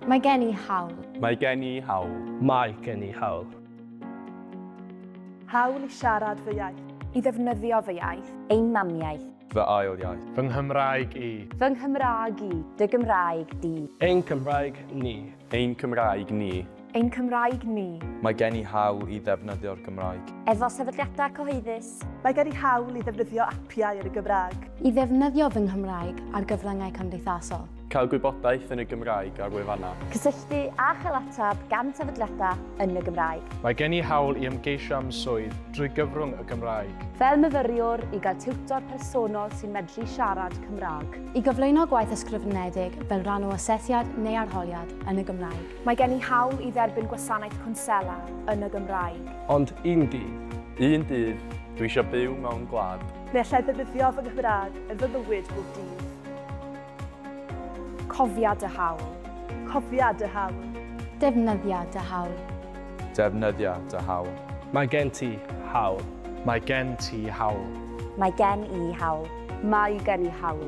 Mae gen i hawl. Mae gen i hawl. Mae gen i hawl. Hawl i siarad fy iaith. I ddefnyddio fy iaith. Ein mamiaith. Fy ail iaith. Fy Nghymraeg i. Fy Nghymraeg i. Dy Gymraeg di. Ein Cymraeg ni. Ein Cymraeg ni. Ein Cymraeg ni. Mae gen i hawl i ddefnyddio'r Gymraeg. Efo sefydliadau cyhoeddus. Mae gen i hawl i ddefnyddio apiau yn y Gymraeg. I ddefnyddio fy Nghymraeg ar gyfryngau cymdeithasol. Cael gwybodaeth yn y Gymraeg ar wefannau. Cysylltu a chael ateb gan sefydliadau yn y Gymraeg. Mae gen i hawl i ymgeisio am swydd drwy gyfrwng y Gymraeg. Fel myfyriwr, i gael tiwtor personol sy'n medru siarad Cymraeg. I gyflwyno gwaith ysgrifenedig fel rhan o asesiad neu arholiad yn y Gymraeg. Mae gen i hawl i dderbyn gwasanaeth cwnsela yn y Gymraeg. Ond un dydd. Un dydd, dwi eisiau byw mewn gwlad. Ble allai ddefnyddio fy Nghymraeg yn fy mywyd bob dydd. Cofia dy hawl. Cofia dy hawl. Defnyddia dy hawl. Defnyddia dy hawl. Mae gen ti hawl. Mae gen ti hawl. Mae gen i hawl. Mae gen i hawl.